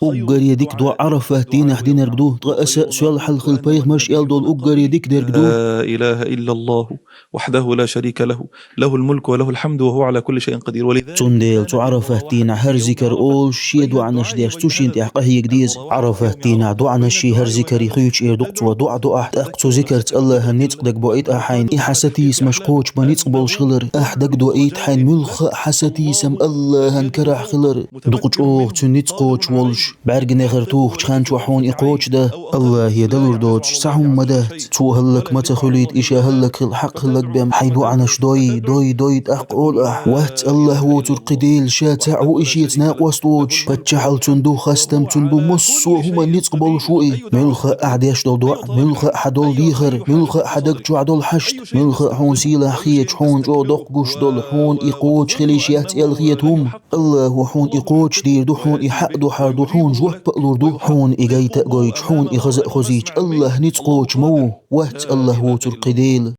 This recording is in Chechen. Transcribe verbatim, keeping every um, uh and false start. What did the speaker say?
Уггаре дика доӀа Ӏарафат дийнахь динарг ду, ткъа аса а соьлхьалла хила пайхамарша аьлла долу уггаре дика дерг ду. لا إله إلا الله وحده لا شريك له، له الملك وله الحمد وهو على كل شيء قدير. ولذلك Цундела цу Ӏарафат дийнахь хӀара зикар олуш, шен доӀанаш деш, цу шина тӀехь къахьега деза. Ӏарафат дийнахь доӀанашший хӀара зикарий хуьйцуш эр ду-кх цо доӀа доахь, тӀаккха цу зикарца АллахӀан ницкъ дагабоуьйту ахь хьайна, и хьан сатийсамаш кхочуш бан ницкъ болуш хилар. Ахь дагадоуьйту хьайна муьлхха а хьан сатийсам АллахӀан карахь хилар. Дукха чӀогӀа цуьнан ницкъ кхочуш волуш, бӀаьрганегӀар тухучу хан чохь хьуна и кхочушдан АллахӀе далур доцуш цхьа хӀума ма дац. Цо хӀаллак ма ца хуьлуьйту, и ша хӀаллак хила хьакъ хиларг бен. Хьайн доӀанаш дой, дой, дой, тӀаккха олу ахь: «Вац АллахӀ воцург кхин Дела, ша цхьаъ ву и шеца накъост воцуш. Паччахьалла цунна ду, хастам цунна бу, массо а хӀуманна ницкъ болуш ву и». Муьлхха а ахь деш долу доӀа, муьлхха а хьан долу дехар, муьлхха а хьан даг чохь долу хьашт, муьлхха а хьуна сийлахь хеташ, хьуна чӀогӀа доккха гуш долу, хьуна и кхочуш хила йиш яц аьлла хета хӀума. АллахӀо хьуна и кхочушдийр ду, хьуна и хьакъ духьар ду, хьуна жоп а лур ду, хьуна и гайта а гойтуш, хьуна и хаза а хозуьйтуш, АллахӀ ницкъ кхочуш ма ву, вац АллахӀ воцург кхин Дела.